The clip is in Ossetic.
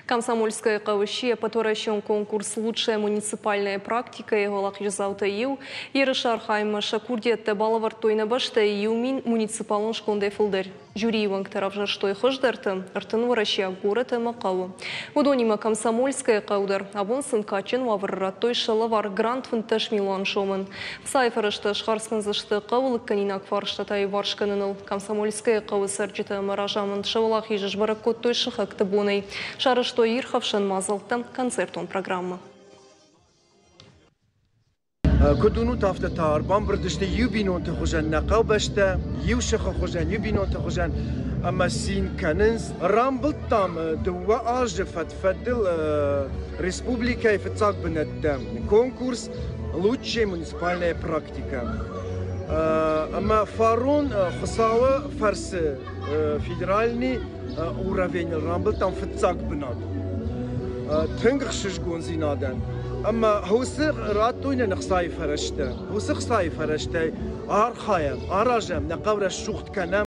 Комсомольское хъӕуы сси ӕппӕтуӕрӕсеон конкурс «Лучшая муниципальная практика»-йы уӕлахиздзаутӕй иу. Ерысы архайынмӕ сӕ курдиӕттӕ балӕвӕрдтой нӕ бӕстӕйы 1000 муниципалон скондӕй фылдӕр. Жюрийы уӕнгтӕ равзӕрстой хуыздӕрты, 30 уӕрӕсейаг горӕт ӕмӕ хъӕуы. Уыдонимӕ Комсомольское хъӕу дӕр. Абон сын кадджын уавӕры радтой сӕ лӕвар грант 15 милуан сомӕн. Цайы фӕрӕзтӕ схардз кӕндзысты хъӕуы лыггӕнинаг фарстатӕ иуварс кӕныныл. Комсомольское хъӕуы цӕрджытӕ ӕмӕ разамынд сӕ уӕлахиз сбӕрӕг кодтой сыхӕгты бонӕй. Сарӕзтой ирхӕфсӕн мадзӕлттӕ, концертон программӕ. Куыд уынут, афтӕ та ӕрбамбырд сты иу бинонты хуызӕн нӕ хъӕубӕстӕ, иу сыхы хуызӕн, иу бинонты хуызӕн ӕмӕ цин кӕнынц. Рамбылдтам 2 азы фӕд-фӕдыл республикӕйы фыццаг бынӕттӕ конкурс «Лучшая муниципальная практика». Ӕмӕ фарон Хуыцауы фӕрцы федеральный уровеньыл рамбылдтам фыццаг бынат. Тынг ӕхсызгондзинадӕн. Ӕмӕ уыцы радтой нын ӕхцайы фӕрӕзтӕ. Уыцы ӕхцайы фӕрӕзтӕй архайӕм, аразӕм, нӕ хъӕу рӕсугъд кӕнӕм.